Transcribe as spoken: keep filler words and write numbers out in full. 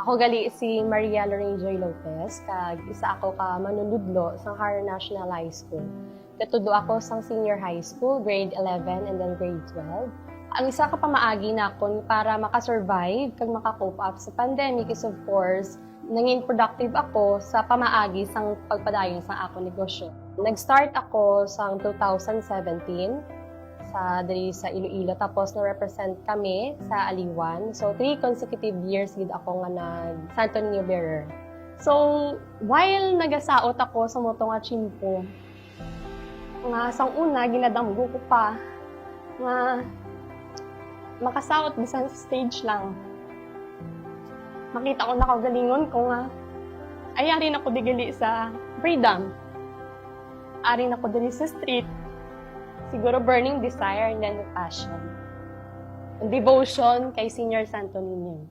Ako gali si Maria Lorraine Joy Lopez, kag isa ako ka manunudlo sa Jara National High School. Gatudlo ako sa senior high school, grade eleven and then grade twelve. Ang isa ka pamaagi nakon para maka-survive kag maka-cope up sa pandemic is, of course, nangin productive ako sa pamaagi sang pagpadayon sang akon negosyo. Nag-start ako sang two thousand seventeen sa diri sa Iloilo, tapos na-represent kami sa Aliwan. So, three consecutive years gid ako nga nag Santo Niño bearer. So, while nagasaot ako sa moto nga tiyempo, nga sang una ginadamgo ko pa nga makasaot bisan sa stage lang. Makita ko na kaugalingon ko nga ay ari na ko di gali sa freedom. Ari na ko diri sa street. Siguro burning desire and then the passion. Ang devotion kay Senior Santo Niño.